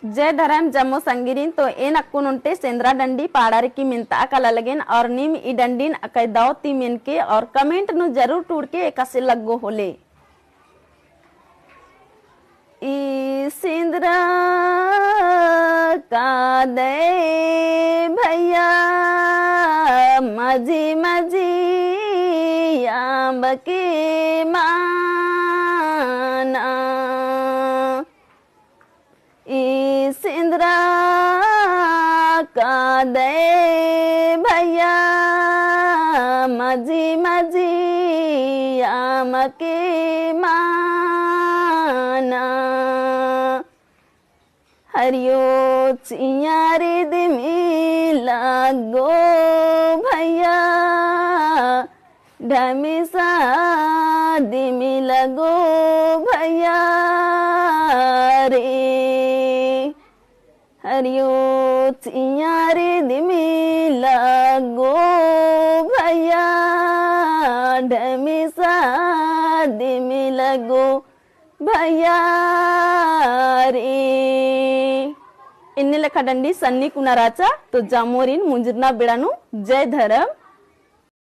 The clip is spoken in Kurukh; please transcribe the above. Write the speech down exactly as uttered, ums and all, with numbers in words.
जय धरम जम्मो संगीरिन। तो एन अक्कुन ओन्टे सेंदरा डंडी पाड़ारकी मेन्ता काला लगेन और नीम ई डंडीन अकय दव ती मेनके और comment नू जरूर टूड़के एकासे लग्गो होले। ई सेंदरा कादय भैया मझी मझी अम्ब के माना। ई सेंदरा कादय भैया मझी मझी अम्ब के माना। हरियो चियारी दिमी लग्गो भैया, ढमिसा दिमी लग्गो भैया रे। हरियो चियारी दिमी लग्गो भैया, ढमिसा दिमी लग्गो भैया रे। इन्ने लेखा डंडी सन्नी कुना राचा। तो जामोरिन मुंजुरना बेड़ा नू जय धरम।